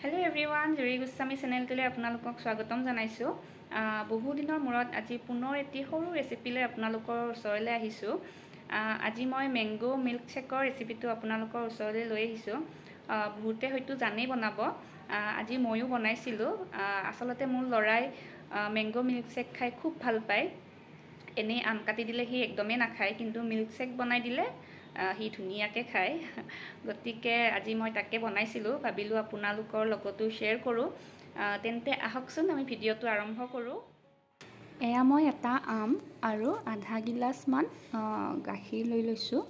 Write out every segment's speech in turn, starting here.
Hello' everyone, জুৰি গোস্বামী চেনেলটোলৈ আপোনালোকক স্বাগতম জনাইছোঁ। বহুদিনৰ মূৰত আজি পুনৰ এটি সৰু ৰেচিপিলৈ আপোনালোকৰ ওচৰলৈ আহিছোঁ। আজি মই মেংগ' মিল্ক শ্বেকৰ ৰেচিপিটো আপোনালোকৰ ওচৰলৈ লৈ আহিছোঁ। বহুতে হয়তো জানেই বনাব, আজি ময়ো বনাইছিলোঁ। আচলতে মোৰ ল'ৰাই মেংগ' মিল্ক শ্বেক খাই খুব ভাল পায়। এনেই আম কাটি দিলে সি একদমেই নাখায়, কিন্তু মিল্ক শ্বেক বনাই দিলে সি ধুনীয়াকৈ খায়। গতিকে আজি মই তাকে বনাইছিলোঁ, ভাবিলোঁ আপোনালোকৰ লগতো শ্বেয়াৰ কৰোঁ। তেন্তে আহকচোন আমি ভিডিঅ'টো আৰম্ভ কৰোঁ। এয়া মই এটা আম আৰু আধা গিলাচমান গাখীৰ লৈ লৈছোঁ।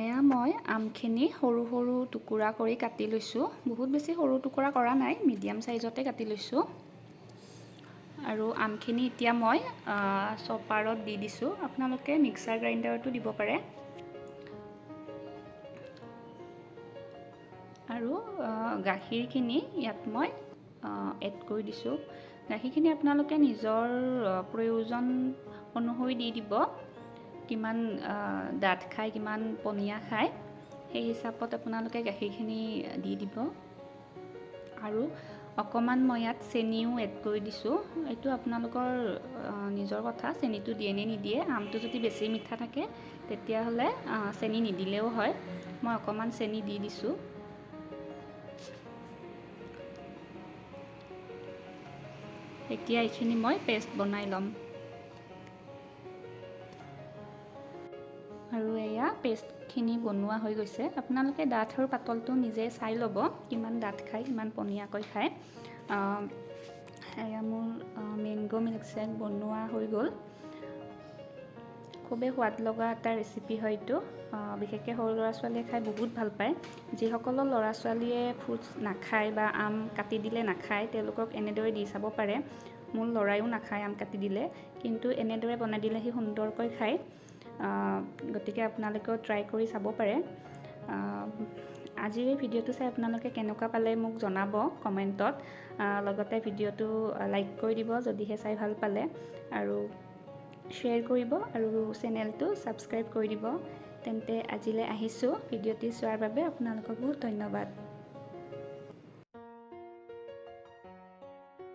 এয়া মই আমখিনি সৰু সৰু টুকুৰা কৰি কাটি লৈছোঁ। বহুত বেছি সৰু টুকুৰা কৰা নাই, মিডিয়াম চাইজতে কাটি লৈছোঁ। আৰু আমখিনি এতিয়া মই চপাৰত দি দিছোঁ। আপোনালোকে মিক্সাৰ গ্ৰাইণ্ডাৰতো দিব পাৰে। আৰু গাখীৰখিনি ইয়াত মই এড কৰি দিছোঁ। গাখীৰখিনি আপোনালোকে নিজৰ প্ৰয়োজন অনুসৰি দি দিব, কিমান ডাঠ খায় কিমান পনীয়া খায় সেই হিচাপত আপোনালোকে গাখীৰখিনি দি দিব। আৰু অকণমান মই ইয়াত চেনিও এড কৰি দিছোঁ। এইটো আপোনালোকৰ নিজৰ কথা, চেনিটো দিয়ে নে নিদিয়ে। আমটো যদি বেছি মিঠা থাকে তেতিয়াহ'লে চেনি নিদিলেও হয়। মই অকণমান চেনি দি দিছোঁ। এতিয়া এইখিনি মই পেষ্ট বনাই ল'ম। আৰু এয়া পেষ্টখিনি বনোৱা হৈ গৈছে। আপোনালোকে ডাঠ আৰু পাতলটো নিজে চাই ল'ব, কিমান ডাঠ খায় কিমান পনীয়াকৈ খায়। এয়া মোৰ মেংগ' মিল্কশ্বেক বনোৱা হৈ গ'ল। খুবেই সোৱাদ লগা এটা ৰেচিপি হয় এইটো। বিশেষকৈ সৰু ল'ৰা ছোৱালীয়ে খাই বহুত ভাল পায়। যিসকলৰ ল'ৰা ছোৱালীয়ে ফ্ৰুটছ নাখায় বা আম কাটি দিলে নাখায়, তেওঁলোকক এনেদৰে দি চাব পাৰে। মোৰ ল'ৰায়ো নাখায় আম কাটি দিলে, কিন্তু এনেদৰে বনাই দিলে সি সুন্দৰকৈ খায়। গতিকে আপোনালোকেও ট্ৰাই কৰি চাব পাৰে। আজিৰ এই ভিডিঅ'টো চাই আপোনালোকে কেনেকুৱা পালে মোক জনাব কমেণ্টত। লগতে ভিডিঅ'টো লাইক কৰি দিব যদিহে চাই ভাল পালে, আৰু শ্বেয়াৰ কৰিব আৰু চেনেলটো ছাবস্ক্ৰাইব কৰি দিব। তেন্তে আজিলৈ আহিছোঁ। ভিডিঅ'টি চোৱাৰ বাবে আপোনালোকক বহুত ধন্যবাদ।